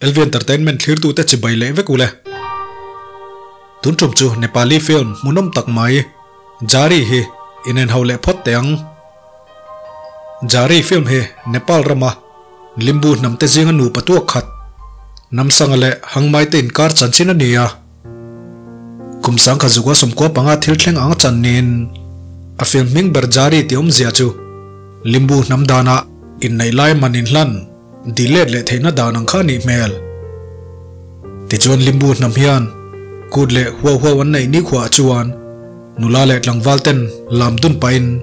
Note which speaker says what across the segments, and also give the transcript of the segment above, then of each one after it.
Speaker 1: LV Entertainment thlirtute chibai leh vek ule. Tun tum chu Nepali film hmuhnawm tak mai Jari hi inen ho leh phawt teh ang. Jari film hi Nepal rama Limbu hnamte zinga nupa tuak khat, Namsanga leh Hangmai te inkar chanchin a ni a. Kum sangkhat zukua 15 thil thleng ang a chan niin a film hming ber Jari tih awmzia chu Limbu hnam danah inneih lai man inhlan dil let leh theihna dan ang kha a nih hmel. Tichuan Limbu hnam hian kut leh huau huau an neih nikhuaah chuan nula leh tlangval ten lam dun pahin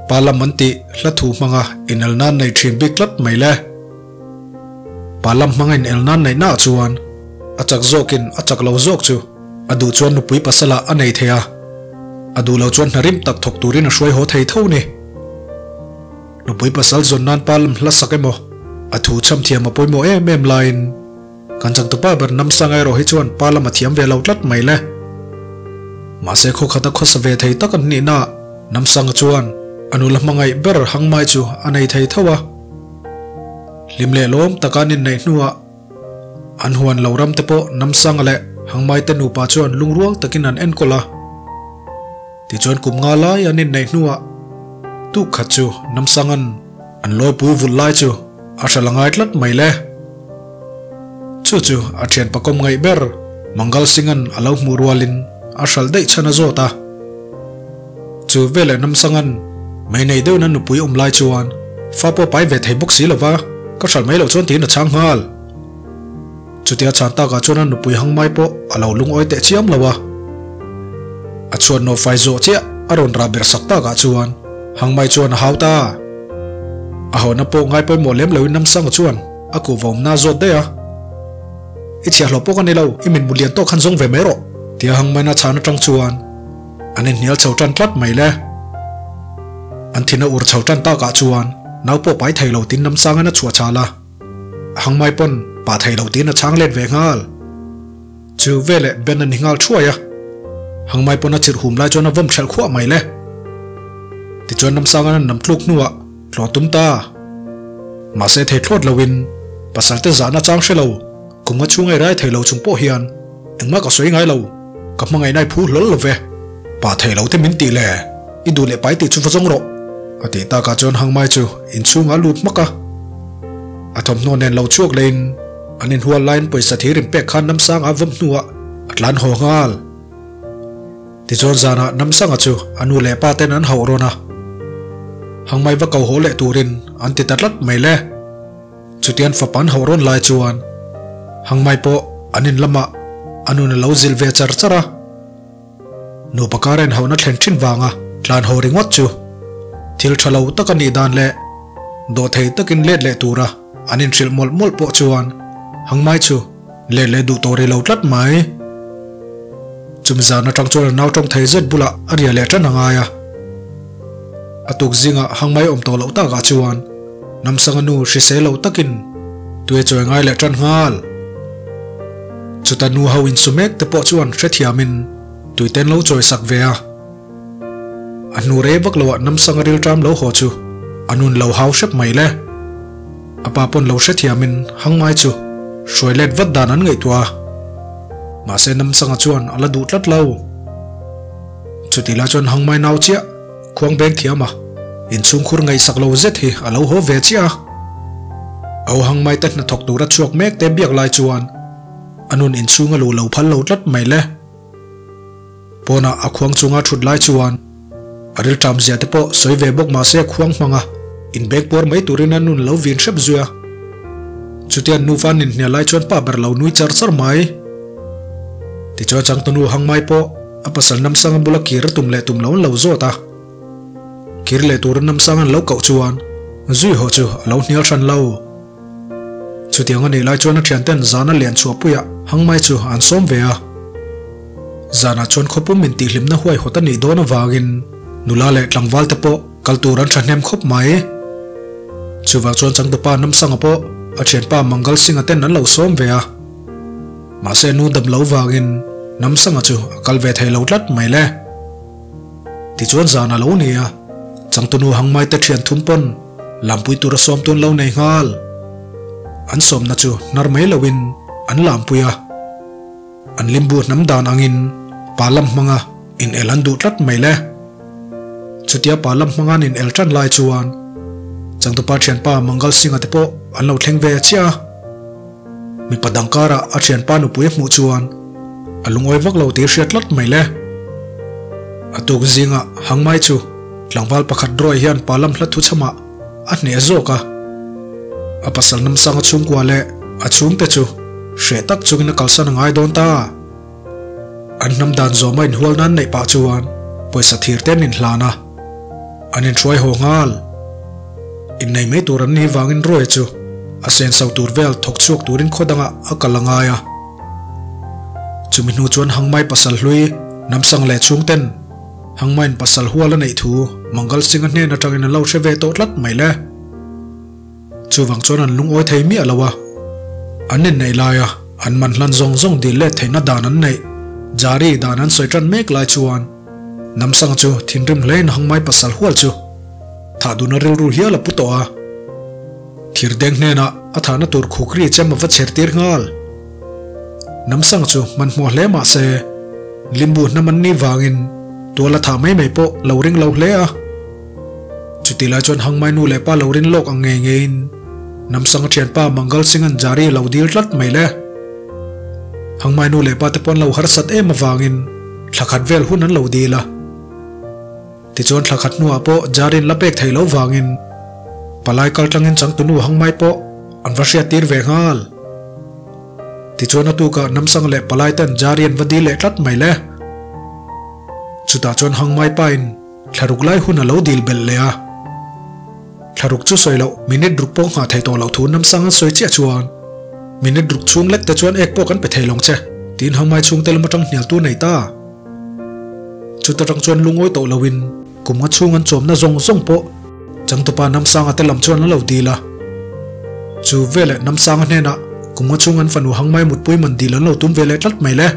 Speaker 1: pa lam an tih hla thu hmanga inel nan nei thin bik tlat mai le. Pa lam hmanga inel nan neih naah chuan a chak zawkin a chak lo zawk chu a duh chuan nupui pasala a nei thei a, a duh lo chuan hna rim tak thawk turin a hruai haw thei tho ni. Nupui pasal zawn nan pa lam hla sak emaw a thu chham thiam a pawimawh em em laiin kan changtupa ber Namsanga erawh hi chuan pa lam a thiam ve lo tlat mai le. Mahse khawkhat a khawsa ve thei tak an nih naah Namsanga chuan a nula hmangaih ber Hangmai chu a nei thei tho a. Hlim leh lawm taka an inneih hnuah An huan lo ram te pawh Namsanga leh Hangmai te nupa chuan lungrual takin an enkawl a. Tichuan kum nga lai an inneih hnuah tuk khat chu Namsanga'n an lawipui vulh lai chu a hral a ngai tlat mai le. Chu chu a thian pakawm ngaih ber Mangal Singh-a'n a lo hmuh rualin a hral daih chhan a zawt a. Chu veleh Namsanga'n mei nei deuhin a nupui awm lai chuan fa pawh pai ve thei bawk si lo va, ka hral mai loh chuan tiin a chhang nghal. Chutia chhan takah chuan a nupui hang mai pawh a lo lungawi teh chiam lo a. A chhuat nawh fai zawh chiah a rawn rah ber sak takah chuan hang mai chuan a hau ta. A hawhna pawh ngai pawimawh lem loin Namsanga chuan a kuhva awmna a zawt daih a. I chhiahhlawh pawh ka ni lo, i mitmu lian tawk khan zawng ve mai rawh, tia hang maina chhan atang chuan An inhnial chho tan tlat mai le. An thin a ur chho tan takah chuan nau pawh pai thei lo tin Namsangin a chhuah chhal a, a hang mai pawn pah thei lo tin a chhang let ve nghal. Chu veleh Ben a ni nghal thuai a, hang mai pawn a chirh hum lai chuan a vawm thelh khuah mai le. Tichuan Namsangan an nam tluk hnuah tlawh tum ta. Mahse thei thlawt loin pasal te zahna chang hre lo, kum nga chhunga i rai thei lo chung pawh hian Engmah ka sawi ngai lo, ka hmangaihna i phu hlawl lo ve. Pa thei lo te min tih le, i duh leh pai tih chu va zawng rawh. A tih takah chuan Hangmai chu inchhungah a lut hmak a. A thawmhnaw nen lo chhuak leiin an inhual laiin pawisa thir inpek khan Namsanga a vawm hnuah a tlan haw nghal. Tichuan zanah Namsanga chu a nu leh pa ten an hauh rawn a. Hangmai va ko haw leh turin an ti ta tlat mai le. Chutian fapa an hauh rawn lai chuan Hangmai pawh an in lamah a nun a lo zilh ve char char a. Nupa kara inhauhna thlen thin vanga tlan haw ringawt chu thil tha lo tak a nih dan leh dawhthei takin let leh tura an inhrilh mawlh mawlh pawh chuan Hangmai chu let leh duh tawh rih lo tlat mai. Chumi zan atang chuan a nau tawng thei zet bulah a ria leh tan a ngai a. A tuk zingah Hangmai awm tawh loh takah chuan Namsanga nu hrisel lo takin tui chawi ngai leh tan nghal. Chuta nu ho insu mek te pawh chuan hrethiamin tuiten lo chawi sak ve a. A hnu rei vak loah Namsanga rilṭam lo haw chu a nun lo hau hrep mai le. A pa pawn lo hrethiamin Hangmai chu hruai let vat dan an ngaihtuah a. Mahse Namsanga chuan a la duh tlat lo. Chutih lai chuan Hangmai nau chiah Khuang beng thiam a, inchhungkhur ngaihsak lo zet hi a lo haw ve chiah a. Au Hangmai te hnathawk tura chhuak mek te biak lai chuan a nun inchhung a luh lo phal lo tlat mai le. Pawnah a khuang chunga thut lai chuan a rilṭam zia te pawh sawi ve bawk mahse a khuang hmang a, inbeng puar mai turin a nun lo vin hrep zui a. Chutiang nufa an inhnial lai chuan pa ber lo nui char char mai. Tichuan changtunu Hangmai pawh A pasal Namsanga bula kir a tum leh tum lo an lo zawt a. Kir leh turin Namsanga an lo koh chuan zui haw chu a lo hnial hran lo. Chutiang a nih lai chuan a thianten zana lian chhuahpuiah Hangmai chu an sawm ve a. Zanah chuan khawpum intihhlimna huaihawt a nih dawn avangin nula leh tlangval te pawh kal tur an thahnem khawp mai. Chuvang chuan Changtupa Namsanga pawh a thianpa Mangal Singh-a ten an lo sawm ve a. Mahse nu dam lo vangin Namsanga chu a kal ve thei lo tlat mai le. Tichuan zan a lo ni a, changtunu Hangmai te thian thum pawn lampui tura sawm tun lo nei nghal. An sawmna chu hnar mai loin. an lampui a. An limbu hnam dan angin pa lam hmanga in el an duh tlat mai le. Chutia pa lam hmanga an in el tan lai chuan changtupa thianpa Mangal Singh-a te pawh an lo thleng ve chiah a. Mipa dang karah a thianpa nupui a hmuh chuan a lungawi vak lo tih a hriat tlat mai le. A tuk zingah Hangmai chu tlangval pakhat rawih hian pa lam hla thuchhamah a hneh zawk a. A pasal Namsanga chhungkua leh a chhungte chu hreh tak chungin a kalsan a ngai dawn ta. An hnam dan zawma inhual nan neih pah chuan pawisa thir te an inhlan a, an inhruai haw nghal. Innei mai tur an nih vangin Roy chu a senso tur vel thawk chhuak turin khaw dangah a kal a ngai a. Chumi hnu chuan Hangmai pasal hlui Namsang leh chhungten Hangmain pasal hual a neih thu Mangal Singh-a hnen atangin an lo hre ve tawh tlat mai le. Chuvang chuan an lungawi thei miah lo a, an inneih laia an man hlan zawng zawng dil let theihna dan an neih Jari dan an sawi tan mek lai chuan Namsang chu thinrim hlein Hangmai pasal hual chu thah duna rilru hial a pu tawh a. Thirdeng hnenah a thahna tur khukri chem a va chher tir nghal. Namsang chu hmanhmawh hle mah se, Limbu hnam an nih vangin tual a thah mai mai pawh lo ring lo hle a. Chutih lai chuan Hangmai nu leh pa lo rin lawk ang ngei ngeiin Namsanga thianpa Mangal Singh-a'n Jari a lo dil tlat mai le. Hangmai nu leh pa te pawh an lo harsat em avangin thla khat vel hun an lo dil a. Tichuan thla khat hnuah pawh Jari'n la pek theih loh vangin palai kal tangin changtunu Hangmai pawh an va hriattir ve nghal. Tichuan a tukah Namsang leh palai ten Jari an va dil leh tlat mai le. Chutah chuan Hangmai pain thlaruk lai hun a lo dil belh leh a. Thlaruk chu sawi loh minute ruk pawh nghah thei tawh loh thu Namsang an sawi chiah chuan minute ruk chhung lek te chuan ek pawh kan pe thei lawng che tiin Hangmai chhungte lam atang hnialtu nei ta. Chuta tang chuan lungawi tawh loin kum nga chhung an chawmna zawng zawng pawh changtupa Namsanga te lam chuan an lo dil a. Chu veleh Namsanga hnenah kum nga chhung an fanu Hangmai mutpui man dil an lo tum ve leh tlat mai le.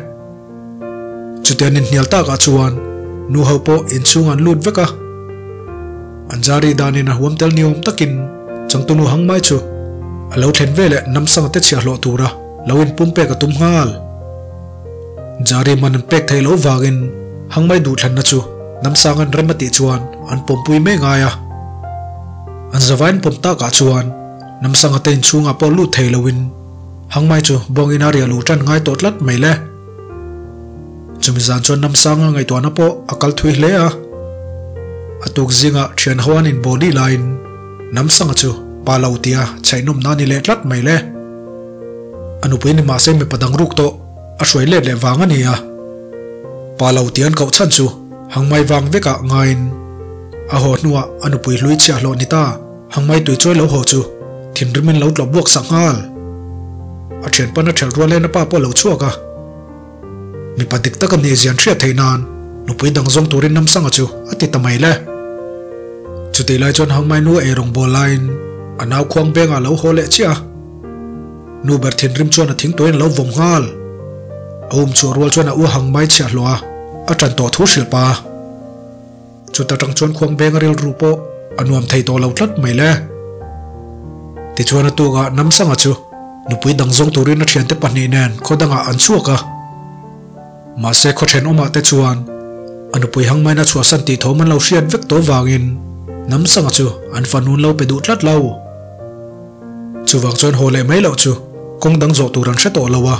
Speaker 1: Chuti an inhnial takah chuan nu ho pawh inchhung an lut vek a. An jari danin a huam tel niawm takin changtunu Hangmai chu a lo thlen veleh Namsanga te chhiahhlawh tura lo inpumpek a tum nghal. Jari man an pek theih loh vangin Hangmai duhthlanna chu Namsang an rem a tih chuan an pawmpui mai ngai a. An zavain pawm takah chuan Namsanga te inchhungah pawh lut thei loin Hangmai chu bawngin a riah luh tan ngai tawh tlat mai le. Chumi zan chuan Namsanga ngaihtuahna pawh a kal thui hle a. A tuk zingah thian ho an inbawlih laiin Namsanga chu pa lo tia chhaihnawmna a ni leh tlat mai le. A nupui ni mahse mipa dang ruk tawh a hruai let leh vang a ni a. Pa lo ti an koh chhan chu Hangmai vang vekah ngaiin a haw hnuah a nupui hlui chhiahhlawh ni ta. Hangmai tui chawi lo haw chu thinrimin lo tlawh buak sak nghal. A thianpan a ṭhelh rual hian a pa pawh a lo chhuak a. Mipa dik taka nih zian hriat theih nan nupui dang zawng turin Namsanga chu a ti ta mai le. Chutih lai chuan Hangmai nu eirawng bawl laiin a nau khuang bengah a lo haw leh chiah a. Nu ber thinrim chuan a thingtuaiin a lo vawm nghal. A um chhuah rual chuan a u hang mai chhiahhlawh a, a ṭan tawh thu hrilh pa. Chuta ṭang chuan khuang beng a rilru pawh a nuam thei tawh lo tlat mai le. Tichuan a tukah Namsanga chu nupui dang zawng turin a ṭhiante pahnih nen khaw dangah an chhuak a. Mahse khaw ṭhenawmah te chuan a nupui hangmain a chhuahsan tih thawm an lo hriat vek tawh vangin Namsanga chu an fanu an lo pe duh tlat lo. Chuvang chuan haw leh mai loh chu kawng dang zawh tur an hre tawh lo a.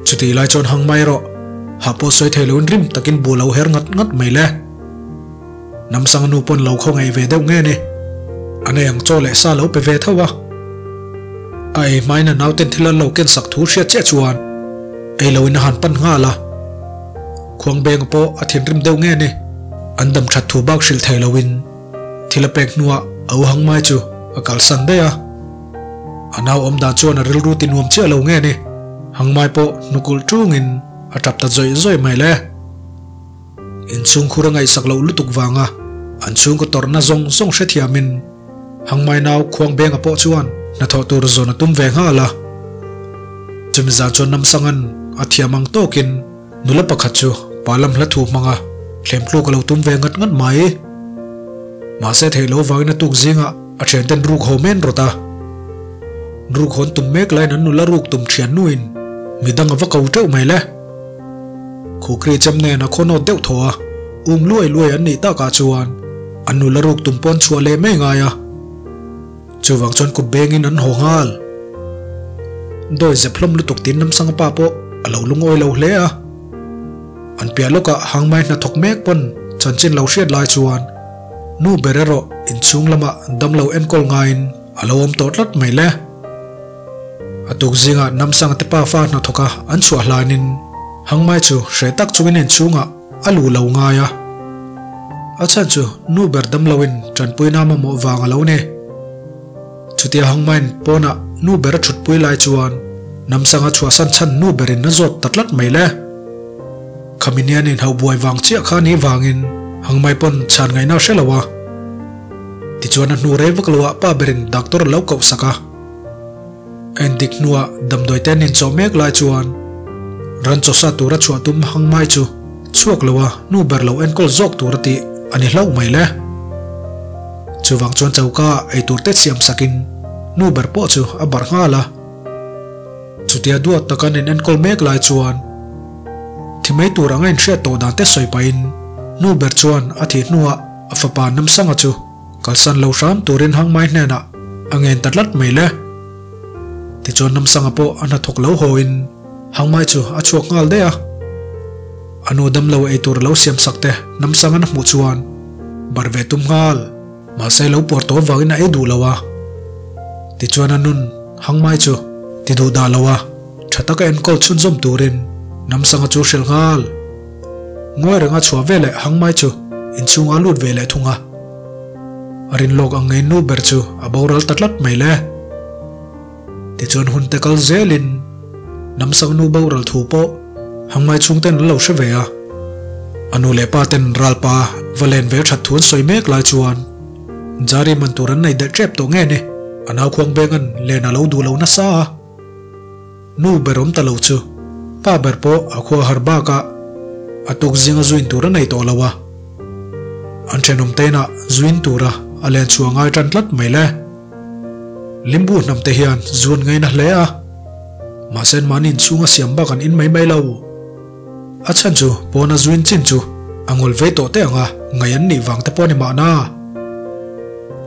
Speaker 1: Chutih lai chuan hang mai rawh, hah pawh sawi thei loin rim takin bu lo her ngat ngat mai le. Namsanga nu pawn lo khaw ngaih ve deuh nge ni? A nei ang chaw leh sa lo pe ve tho a. A ei hmain a nauten thil an lo ken sak thu hriat chiah chuan ei loin a han pan nghal a. Khuangbenga pawh a thinrim deuh nge ni? An dam that thu bak hrilh thei loin. Thil a pek hnuah a u hang mai chu a kalsan daih a. A nau awm dan chuan a rilru ti nuam chiah lo nge ni, hang mai pawh hnukulh tungin a tap ta zawih zawih mai le. Inchhung khur a ngaihsak loh lutuk vanga an chhungkaw tawrhna zawng zawng hrethiamin hang mai nau khuang benga pawh chuan hnathawh tur zawn a tum ve nghal a. Chumi zan chuan Namsanga'n a thiam ang tawkin Nula pakhat chu pa lam hla thu hmanga thlem tluk a lo tum ve ngat ngat mai. Mahse theih lo vangin a tuk zingah a thianten ruk ho men rawt a. Ruk hawn tum mek laiin an nula ruk tum thian nuin midang a va ko teuh mai le. Khukri chem nen a khaw nawt deuh thaw a, um luai luai an nih takah chuan an nula ruk tum pawn chhuah leh mai ngai a. Chuvang chuan kut bengin an haw nghal. Dawi zep hlawm lutuk tin Namsanga pa pawh a lo lungawi lo hle a. An piah lawkah hangmai hnathawk mek pawn chanchin lo hriat lai chuan nu ber erawh inchhung lamah damlo enkawl ngaiin a lo awm tawh tlat mai le. A tuk zingah Namsanga te pa fa hnathawka an chhuah hlanin hangmai chu hreh tak chungin inchhungah a luh lo ngai a. A chhan chu nu ber damloin tanpuina mamawh vang a lo ni. Chutia Hangmain pawnah nu ber a thutpui lai chuan Namsanga chhuahsan chhan nu berin a zawt ta tlat mai le. Khaminian inhauh buai vang chiah kha ni vangin Hangmai pawn chhan ngaihna a hre lo a. Tichuan a hnu rei vak loah pa berin doctor a lo koh sak a. A endik hnuah damdawi te an inchawh mek lai chuan ran chawsa tura chhuah tum Hangmai chu chhuak lo a nu ber lo enkawl zawk tur a tih a ni hlauh mai le. Chuvang chuan choka eitur te siam sakin nu ber pawh chu a barh nghal a. Chutia duat taka an in enkawl mek lai chuan thi mai tur anga inhriat tawh dan te sawi pahin nu ber chuan a thih hnuah a fapa Namsanga chu kalsan lo hram turin Hangmai hnenah a ngen ta tlat mai le. Tichuan Namsanga pawh a hnathawk lo hawin Hangmai chu a chhuak nghal daih a. A nu damlo eitur a lo siam sak te Namsangan a hmuh chuan bar ve tum nghal. Mahse lo puar tawh avangin a ei duh lo a. Tichuan a nun Hangmai chu ti duh dah lo a, tha taka enkawl chhunzawm turin Namsanga chu hrilh nghal. Ngawi renga chhuah ve leh Hangmai chu inchhungah a lut ve leh thung a. A rinlawk ang ngei nu ber chu a boral ta tlat mai le. Tichuan hun te kal zelin Namsang nu boral thu pawh Hangmai chhungten an lo hre ve a. A nu leh pa ten ralpa va len ve that thu an sawi mek lai chuan Jari man tur an nei daih tep tawh nge ni? A nau khuang bengan len a lo duh lo nasa a. Nu ber awm ta lo chu pa ber pawh a khua har bakah a tuk zinga zuin tur a nei tawh lo a. An thenawm teinah zuin tura a len chhuah ngai tan tlat mai le. Limbu hnam te hian zu an ngaina hle a, mahse an mahni inchhunga siam bak an in mai mai lo. A chhan chu pawna zuin chin chu a ngawl vei tawh teh ang a, ngaih an nih vang te pawh a ni mahna.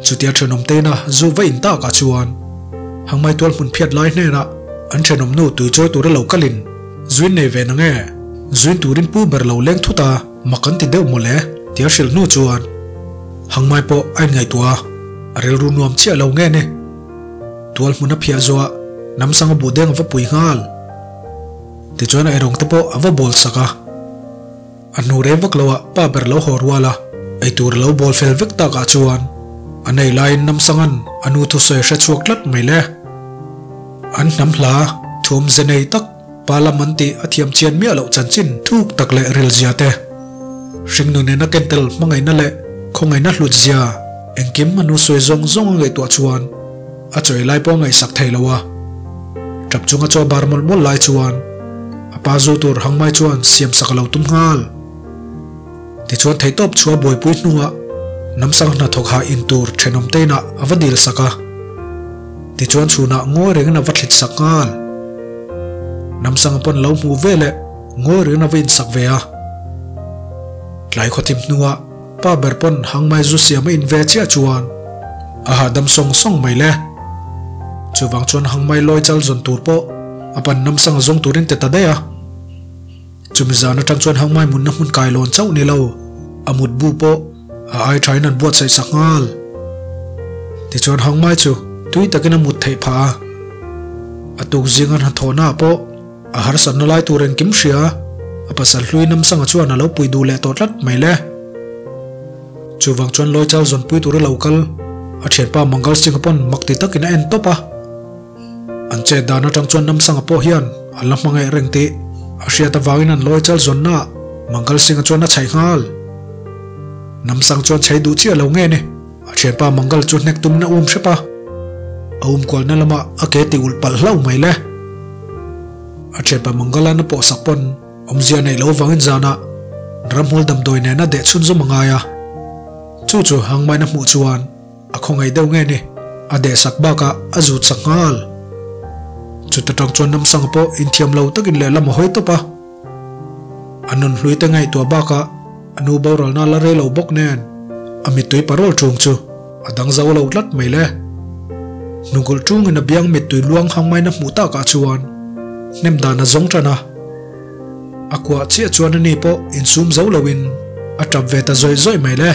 Speaker 1: Chutia thenawm teina zu va in takah chuan Hangmai tual hmun phiat lai hnenah an thenawm nu tui chawi tura lo kalin zuin nei ve nange, zuin turin pu ber lo leng thut a, Mak an ti deuh mawle tia hrilh hnu chuan Hangmai pawh a inngaihtuah a, a rilru nuam chiah lo nge ni. Tual hmun a phiah zuah Namsang a buhdeng a va pui nghal. Tichuan a erawng te pawh a va bawl sak a. A hnu rei vak loah pa ber lo haw rual a, eitur a lo bawl fel vek takah chuan a nei laiin Namsanga'n a nu thusawi a hre chhuak tlat mai le. An hnam hla thuam ze nei tak. Pa lam an tih a thiam chian miah loh chanchin thuk tak leh rilzia te, hringnu nena kentel hmangaihna leh khawngaihna hlutzia engkim a nu sawi zawng zawng a ngaihtuah chuan a chawi lai pawh a ngaihsak thei lo a. Tap chunga chaw bar mawlh mawlh lai chuan a pa zu tur hangmai chuan siamsak a lo tum nghal. Tichuan theihtawp chhuah buaipui hnuah Namsang hnathawk hah in tur thenawm te inah a va dil sak a. Tichuan chhunah ngawi rengin a va thlit sak nghal. Namsanga pawn lo hmuh ve leh ngawi rengin a va insak ve a. Tlai khawthim hnuah pa ber pawn hangmai zu siam a in ve chiah chuan a hahdam sawng sawng mai le. Chuvang chuan hangmai lawi chal zawn tur pawh a pan Namsanga zawng turin ti ta daih a. Chumi zan atang chuan Hangmai munna hmun kai lawn chauh ni lo, a mutbu pawh a ai thain an buatsaih sak nghal. Tichuan Hangmai chu tui takin a mut theih phah a, a tuk zinga hnathawhnaah pawh a harsatna lai tur engkim hria, a pasal hlui Namsanga chuan a lo pui duh leh tawh tlat mai le. Chuvang chuan Lawichal zawnpui tura lo kal a thianpa Mangal Singh-a pawn mak ti takin a en tawp a. An chet dan atang chuan Namsanga pawh hian an la hmangaih reng tih a hriat avangin an lawi chal zawnnaah Mangal Singh-a chuan a chhaih nghal. Namsang chuan chhei duh chiah lo nge ni, a thianpa Mangal chu hnek tumin a um hrep a, a um kualna lamah a ke ti ulh palh hlauh mai le. A thianpa Mangala na pawh sak pawn awmzia neih loh avangin zanah ramhmul damdawi nena deh chhunzawm a ngai a, chu chu Hangmain a hmuh chuan A khawngaih deuh nge ni? A dehsak bakah a zut sak nghal. Chuta tang chuan Namsanga pawh inthiam lo takin lehlam a hawi tawp a. A nun hlui te ngaihtuah bakah a nu boralna la rei lo bawk nen a mittui parawl ṭung chu a dang zo lo tlat mai le. Hnugulh ṭungin a biang mittui luang hang maina hmuh takah chuan hnem dan a zawng ṭan a. A kuah chiah chuan ani pawh insum zo loin a ṭap ve ta zawih zawih mai le.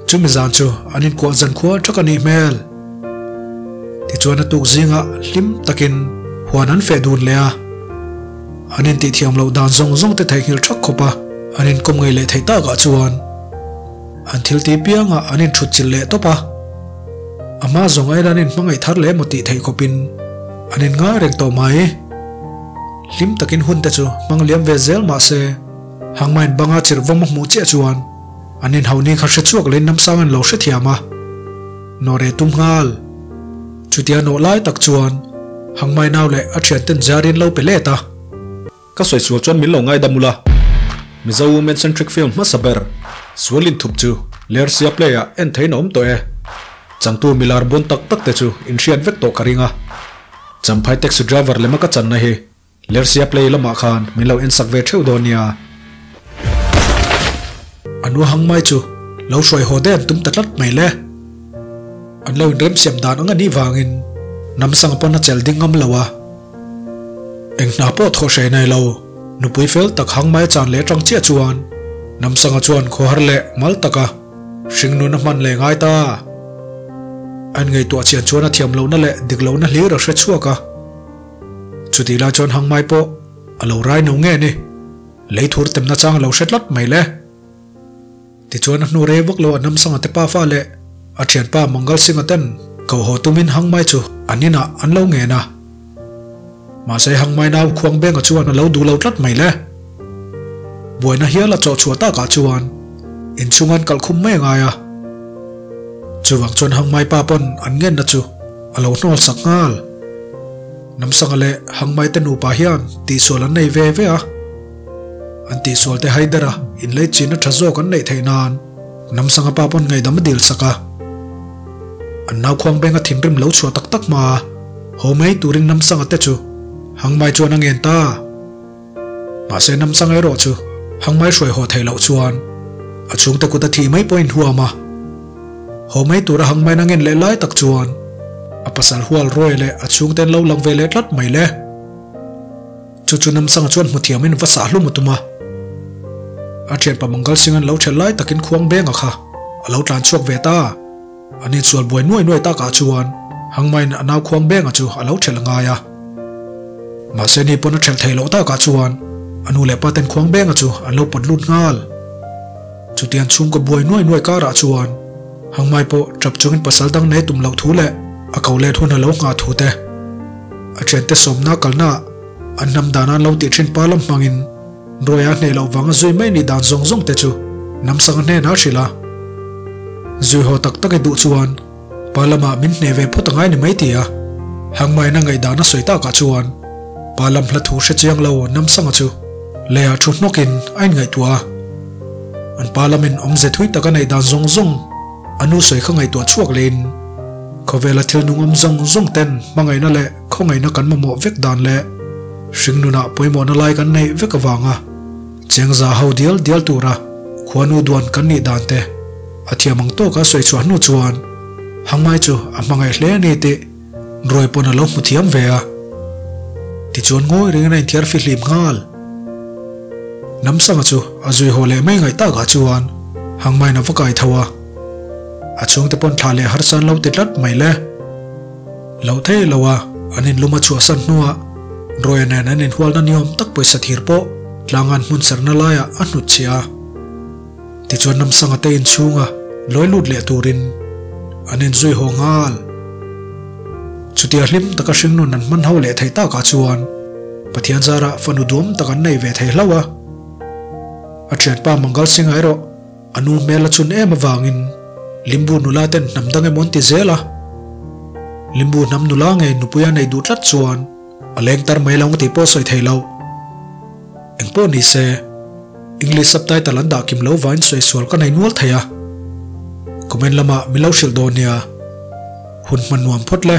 Speaker 1: Chumi zan chu an inkuah zan khua ṭhak a nih hmel. Tichuan a tuk zingah hlim takin huan an feh dun leh a. An intihthiam loh dan zawng zawng te theihnghilh ṭhak khawp a, an inkawm ngei leh theih takah chuan an thil ti piangah an inṭhut chilh leh tawp a. A hma zawng aiin an inhmangaih thar leh emaw tih theih khawpin an inngai reng tawh mai. Hlim takin hun te chu hmang liam ve zel mah se, Hangmain banga chirh vawm a hmuh chiah chuan an inhauh ni kha hre chhuak lein Namsang an lo hrethiam a, nawh reh tum nghal. Chutia nawh lai tak chuan Hangmai nau leh a thianten ziarin lo pe let a.
Speaker 2: Ka sawi sual chuan min lo ngaidam ula. Mizo Women Centric Film hmasa ber Sual Inthup chu Lersia Play ah en theiin a awm tawh e. Changtu milar bawn tak tak te chu in hriat vek tawh ka ring a. Champhai taxi driver lema ka channa hi Lersia Play lamah khan min lo en sak ve theuh dawn nia.
Speaker 1: A nu Hangmai chu lo hruai haw daih an tum ta tlat mai le. An lo inremsiam dan ang a nih vangin Namsanga pawn a chelh ding ngam lo a. Eng hna pawh thawh hreh nei lo, nupui fel tak Hangmai a chan leh atang chiah chuan Namsanga chuan khawhar leh mal taka hringnun a hman leh ngai ta. A inngaihtuah chian chuan a thiam lohna leh dik lohna hlir a hre chhuak a. Chutih lai chuan Hangmai pawh a lo rai no nge ni, lei thur temna chang a lo hre tlat mai le. Tichuan a hnu rei vak lo a Namsanga te pafa leh a thianpa Mangal Singh-a ten ko haw tumin Hangmai chu an inah an lo ngen a. Mahse Hangmai nau Khuang Benga chuan a lo duh lo tlat mai le. Buaina hial a chawhchhuah takah chuan inchhung an kalh khum mai a ngai a. Chuvang chuan Hangmai pa pawn an ngenna chu a lo hnawl sak nghal. Namsanga leh Hangmai te nupa hian tihsual an nei ve ve a. An tihsual te hai dera inlei chinna tha zawk an neih theih nan Namsanga pa pawn ngaihdam a dil sak a. An nau khuang benga thinrim lo chhuah tak tak hma a, haw mai turin Namsanga te chu Hangmai chuan a ngen ta. Mahse Namsanga erawh chu Hangmai hruai haw theih loh chuan a chhungte kut a thih mai pawhin huam a. Haw mai tura Hangmain a ngen leh lai tak chuan a pasal hual rawi leh a chhungte an lo lang ve leh tlat mai le. Chu chu Namsanga chuan hmu thiamin va sah hlum a tum a. A thianpa Mangal Singh an lo ṭhelh lai takin khuang benga kha a lo tlan chhuak ve ta. An insual buai nuai nuai takah chuan Hangmain a nau khuang benga chu a lo ṭhelh a ngai a. Mahse ni pawn a ṭhelh theih loh takah chuan a nu leh pa ten khuang benga chu an lo pawt lut nghal. Chutiang chhungkaw buai nuai nuai karah chuan Hangmai pawh ṭap chungin pasal dang nei tum loh thu leh a ko let hun a lo nghah thu te, a thiante sawmna kalna an hnam dana an lo tih thin pa lam hmangin Rawia hneh loh vanga zui mai nih dan zawng zawng te chu Namsanga hnenah a hrilh a. Zui haw tak tak i duh chuan pa lamah min hneh ve phawt angai ni mai ti a Hangmaina ngaihdan a sawi takah chuan pa lam hla thu hre chiang lo Namsanga chu leiah thu hnawkin a inngaihtuah a. An pa lamin awmze thui tak a neih dan zawng zawng a nu sawi kha ngaihtuah chhuak lehin khawvela thil nung awm zawng zawng ten hmangaihna leh khawngaihna kan mamawh vek dan leh hringnunah pawimawhna lai kan neih vek avanga chengza ho dial dial tura khuanu duan kan nih dan te a thiam ang tawka sawi chhuah hnu chuan Hangmai chu a hmangaih hle a ni tih Ruai pawn a lo hmu thiam ve a. Tichuan ngawi rengin a inthiar fihlim nghal. Namsanga chu a zui haw leh mai ngaih takah chuan Hangmain a va kai tho a. A chhungte pawn thlah leh harsa an lo ti tlat mai le. Loh thei lo a, an inlum a chhuahsan hnuah Roya nen an inhualna niawm tak pawisa thir pawh tlangan hmun serna laiah a hnutchhiah a. Tichuan Namsanga te inchhunga lawi lut leh turin an inzui haw nghal. Chutia hlim taka hringnun an hman ho leh theih takah chuan Pathian zarah fanu duam tak an nei ve thei hlauh a. A thianpa Mangal Singh-a erawh a nu hmel a chhun em avangin Limbu nula ten hnam dang emaw an ti zel a. Limbu hnam nula ngei nupui a neih duh tlat chuan a leng tar mai lo tih pawh sawi thei lo. Engpawh ni se, English subtitle an dah kim lo vain sawi sual ka nei nual thei a. Comment lamah min lo hrilh dawn nia. Hun hman nuam phawt le.